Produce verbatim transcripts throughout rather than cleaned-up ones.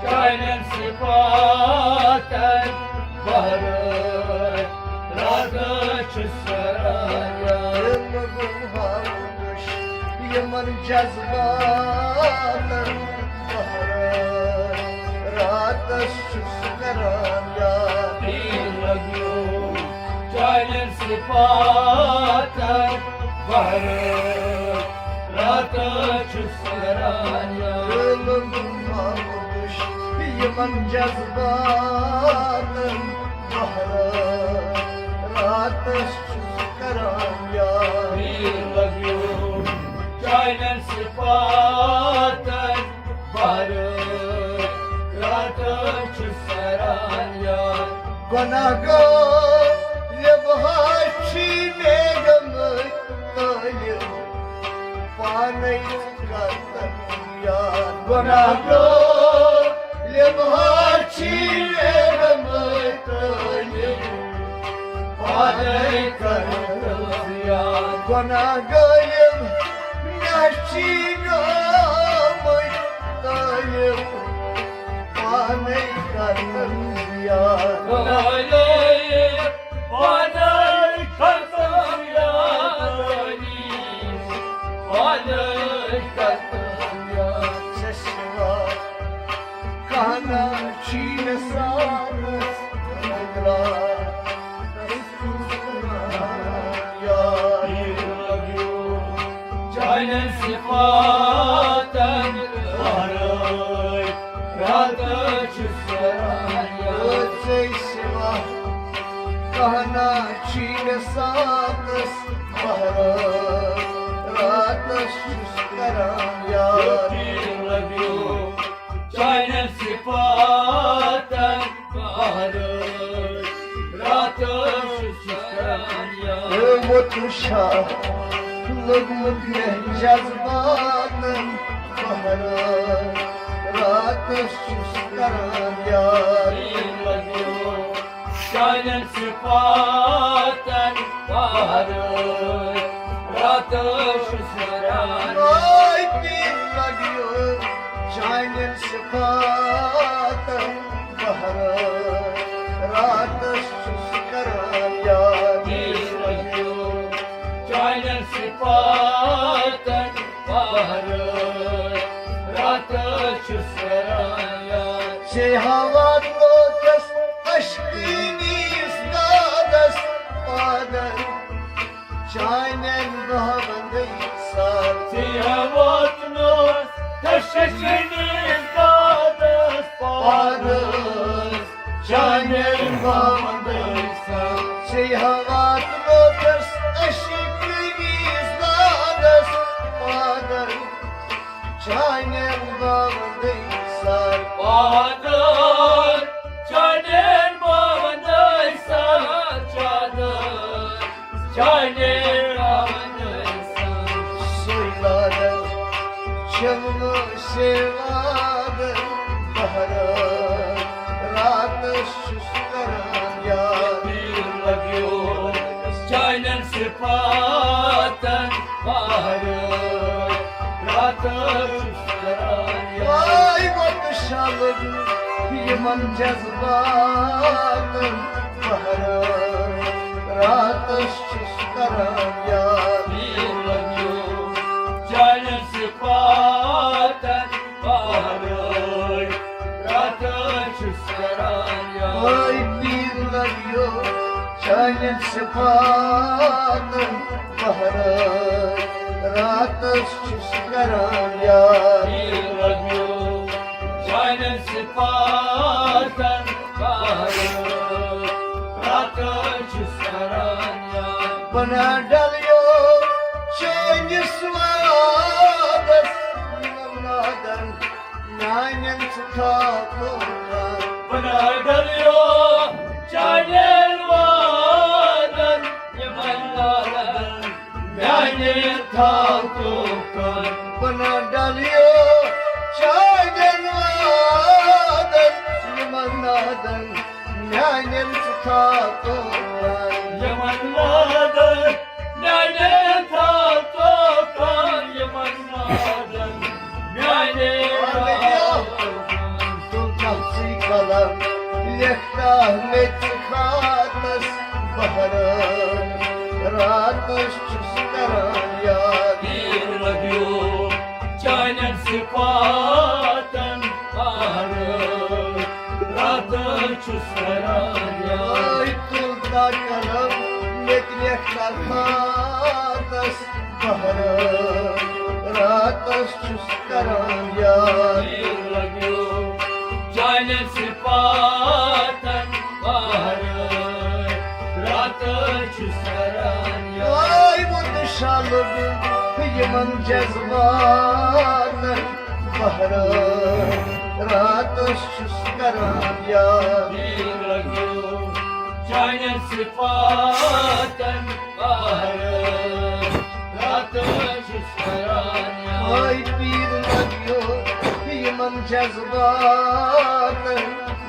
چانٮ۪ن صفاتن بہرٲے راتس چھُس کران یاد۔ یِمن جذباتن بہرٲے راتس چھُس کران یاد۔ لگیو چانٮ۪ن صفاتن بہرٲے راتس چھُس کران یاد۔ یِمن جذباتن بہرٲے راتس چھُس کران یاد۔ لگیو چانٮ۪ن صفاتن بہرٲے راتس چھُس کران یاد۔ گۄناہ گٲر یِم حظ چھی مےٚ گٔمٕتۍ طٲلب پانے کرتن یاد۔ گۄناہ گٲر یِم حظ چھی مےٚ گٔمٕتۍ طٲلب پانے کرتن یاد۔ گۄناہ گٲر یِم مےٚ چھی گٔمٕتۍ طٲلب پانے کرتن یاد۔ پانے کرتن یاد۔ پانے کرتن یاد۔ ژےٚ سوا کانٛہہ نہ چھی مےٚ ساتس أنٛدرا۔ چانٮ۪ن صفاتن ورٲے راتس چھُس کران یاد۔ ژےٚ سوا کانٛہہ نہ چھی مےٚ ساتس بہرٲے راتس چھُس کران یاد۔ لگیو چانٮ۪ن صفاتن بہرٲے راتس چھُس کران یاد۔ اے ووتُن شاہ لوٚگمُت مےٚ جذباتن بہرٲے راتس چھُس کران یاد۔ لگیو چانٮ۪ن صفاتن بہرٲے راتس چھُس کران یاد۔ آے پیٖر لگیو چانٮ۪ن صفاتن بہرٲے راتس چھُس کران یاد۔ چانٮ۪ن صفاتن بہرٲے راتس چھُس کران یاد۔ ژےٚ ہاوان لوکس اشکٲنی دادس پادن چانٮ۪ن باون دٔے ساتھ۔ ژےٚ واتنوس اشکٲنی دادس پادس چانٮ۪ن باون دٔے ساتھ۔ ژےٚ واتنوس اشکٲنی دادس پادس چانٮ۪ن باون دٔے ساتھ۔ پادس چانٮ۪ن باون دٔے ساتھ۔ چادر چانٮ۪ن باون دٔے ساتھ۔ سُے وعدٕ چھُم نہٕ سے وعدٕ بہرٲے راتس چھُس کران یاد۔ لگیو چانٮ۪ن صفاتن بہرٲے راتس چھُس کران یاد۔ آے وَتہٕ شلہٕ یِمن جذباتن بہرٲے راتس چھُس کران یاد۔ لگیو چانٮ۪ن صفاتن بہرٲے راتس چھُس کران یاد۔ آے پیٖر لگیو چانٮ۪ن صفاتن بہرٲے راتس چھُس کران یاد۔ لگیو چانٮ۪ن صفاتن بہرٲے راتس چھُس کران یاد۔ بنا ڈلیو چٲنِس وعدس یِمن وعدن میانٮ۪ن ژٕ تھاو قربان۔ بنا ڈلیو چانٮ۪ن وعدن یِمن وعدن میانٮ۪ن تھاو قربان۔ بنا ڈلیو چانٮ۪ن وعدن یِمن وعدن میانٮ۪ن ژٕ تھاو قربان۔ یِمن وعدن میانٮ۪ن تھاو قربان۔ یِمن وعدن میانٮ۪ن تھاو لیکھتا مےٚ ژٕ خاتس بہرٲے، راتس چھُس کران یاد۔ پیٖر لگیو چانٮ۪ن صفاتن بہرٲے، راتس چھُس کران یاد۔ آے تُل تا قلم، مےٚ تہِ لیکھتا خاتس بہرٲے، راتس چھُس کران یاد۔ پیٖر لگیو چانٮ۪ن صفاتن بہرٲے، راتس چھُس کران یاد۔ آے وُنہِ شلہٕ بہٕ یِمن جذباتن بہرٲے، راتس چھُس کران یاد۔ پیٖر لگیو چانٮ۪ن صفاتن بہرٲے، راتس چھُس کران یاد۔ آے پیٖر لگیو یِمن جذباتن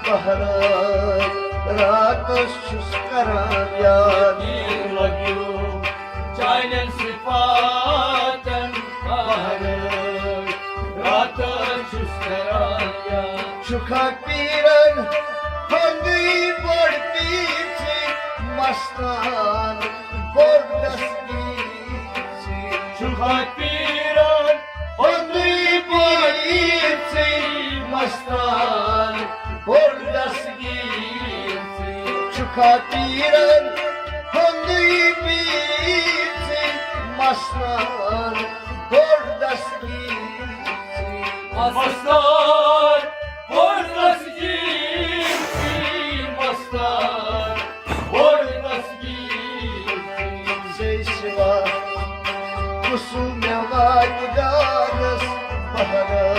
بہرٲے، راتس چھُس کران یاد۔ پیٖر لگیو چانٮ۪ن صفاتن بہرٲے، راتس چھُس کران یاد۔ چھُکھا پیٖرن ہُنٛدُے بوٚڑ پیٖر ژٕے مستان، بوٚڑ دستگیٖر ژٕے۔ چھُکھا پیٖرن ہُنٛدُے بوٚڑ پیٖر ژٕے مستان، بوٚڑ دستگیٖر ژٕے۔ چھُکھا پیٖرن ہُنٛدُے پیٖر ژٕے مستان، بوٚڑ دستگیٖر ژٕے۔ مستان، بوٚڑ دستگیٖر ژٕے مستان، بوٚڑ دستگیٖر ژٕے۔ ژےٚ سوا کُسُم مےٚ واتہِ دادس بہرٲے،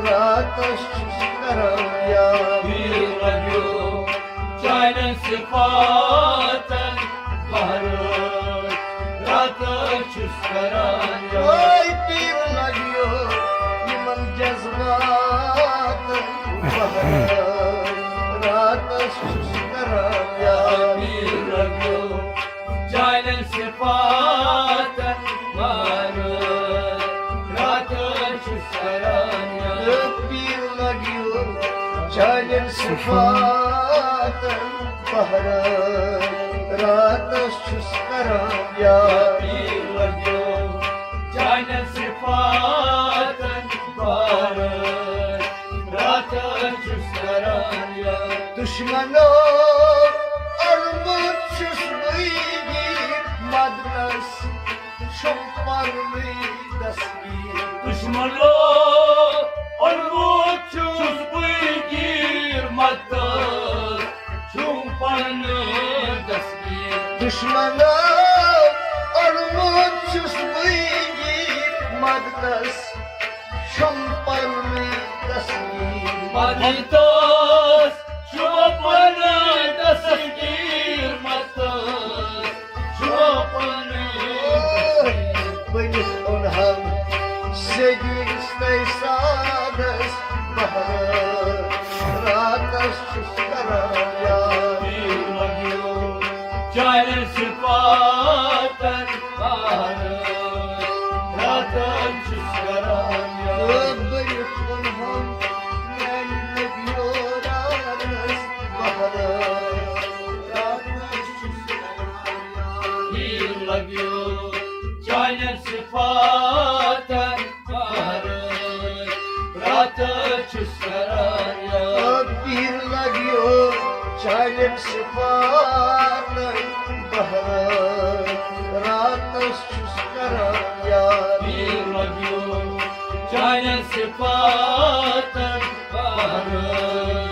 راتس چھُس کران یاد۔ پیٖر لگیو چانٮ۪ن صفاتن بہرٲے، راتس چھُس کران یاد۔ آے پیٖر لگیو یِمن جذباتن بہرٲے، راتس چھُس کران یاد۔ پیٖر لگیو چانٮ۪ن صفاتن بہرٲے، راتس چھُس کران یاد۔ پیٖر لگیو چانٮ۪ن صفاتن بہرٲے، راتس چھُس کران یاد۔ پیٖر لگیو چانٮ۪ن صفاتن بہرٲے، راتس چھُس کران یاد۔ دُشمنو اوٚنمُت چھُس بٕے گیٖر مددس، چھُم پننُے دستگیٖر۔ دُشمنو اوٚنمُت چھُس بٕے گیٖر مددس، چھُم پننُے دستگیٖر۔ دُشمنو اوٚنمُت چھُس بٕے گیٖر مددس، چھُم پننُے دستگیٖر۔ مددس چھُم پننُے دستگیٖر، مددس چھُم پننُے۔ بٔنِتھ اوٚنہم سیٚدِس تۄہہِ سادس بہرٲے، راتس چھُس کران یاد۔ پیٖر لگیو چانٮ۪ن صفاتن بہرٲے، راتس چھُس کران یاد۔ بٔنِتھ اوٚنہم میانہِ نبیو راتس بہرٲے، راتس چھُس کران یاد۔ پیٖر لگیو چانٮ۪ن صفاتن بہرٲے، راتس چھُس کران یاد۔ پیٖر لگیو چانٮ۪ن صفاتن بہرٲے، راتس چھُس کران یاد۔ پیٖر لگیو چانٮ۪ن صفاتن بہرٲے،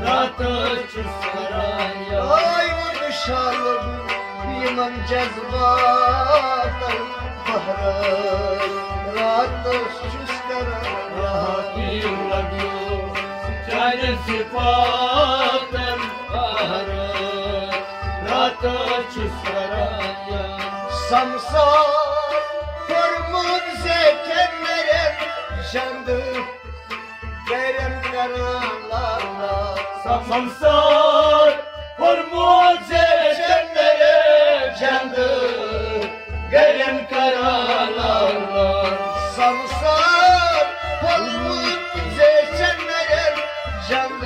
راتس چھُس کران یاد۔ آے وُنہِ شالہٕ بہٕ یِمن جذباتن بہرٲے، راتس چھُس کران یاد۔ پیٖر لگیو چانٮ۪ن صفاتن بہرٲے، راتس چھُس کران یاد۔ سمسار کوٚرمُت زیٹھٮ۪ن نرٮ۪ن جندٕ، گرٮ۪ن کران لالا۔ سمسار کوٚرمُت زیٹھٮ۪ن نرٮ۪ن جندٕ، گرٮ۪ن کران لالا۔ سمسار کوٚرمُت زیٹھٮ۪ن نرٮ۪ن جندٕ،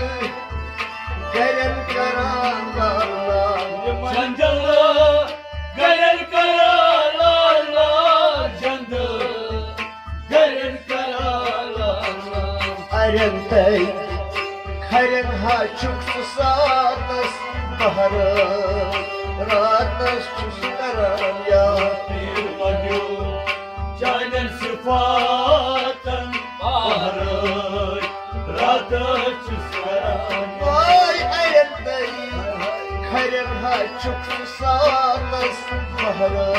ینتے کھرٮ۪ن ہا چھُکھ ژٕ ساتس پہرٕ، راتس چھُس کران یاد۔ چانٮ۪ن صفاتن پہرٕ، راتس چھُس کران یاد۔ آے اڑٮ۪ن دٔری کھرٮ۪ن ہا چھُکھ ژٕ ساتس پہرٕ،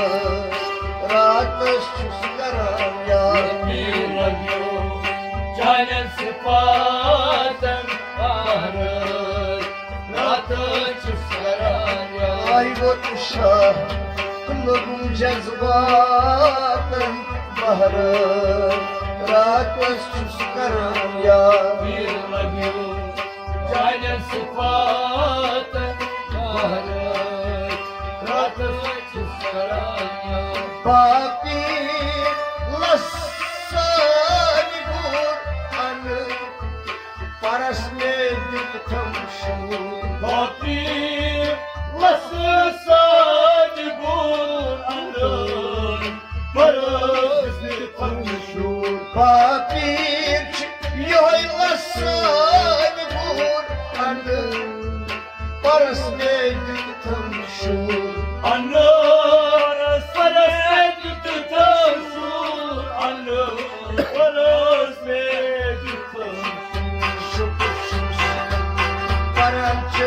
راتس چھُس کران یاد۔ میر ربیو، چانٮ۪ن صفاتن پہرٕ، راتس چھُس کران یاد۔ آے ووت شاہ لوٚگُم جذباتن پہرٕ، راتس چھُس کران یاد۔ میر ربیو، چانٮ۪ن صفاتن پہرٕ، راتس چھُس کران یاد۔ پاپی لسانی گور ان پرس مے دیت تھم شور۔ پاپی لسانی گور ان پرس دیت تھم شور۔ پاپی چھِ یہوے لسانی گور ان پرس مے دیت تھم شور۔ انورس پرس دیت تھم شور۔ انورس مے دیت تھم شور۔ شکر چھُس کران چھُ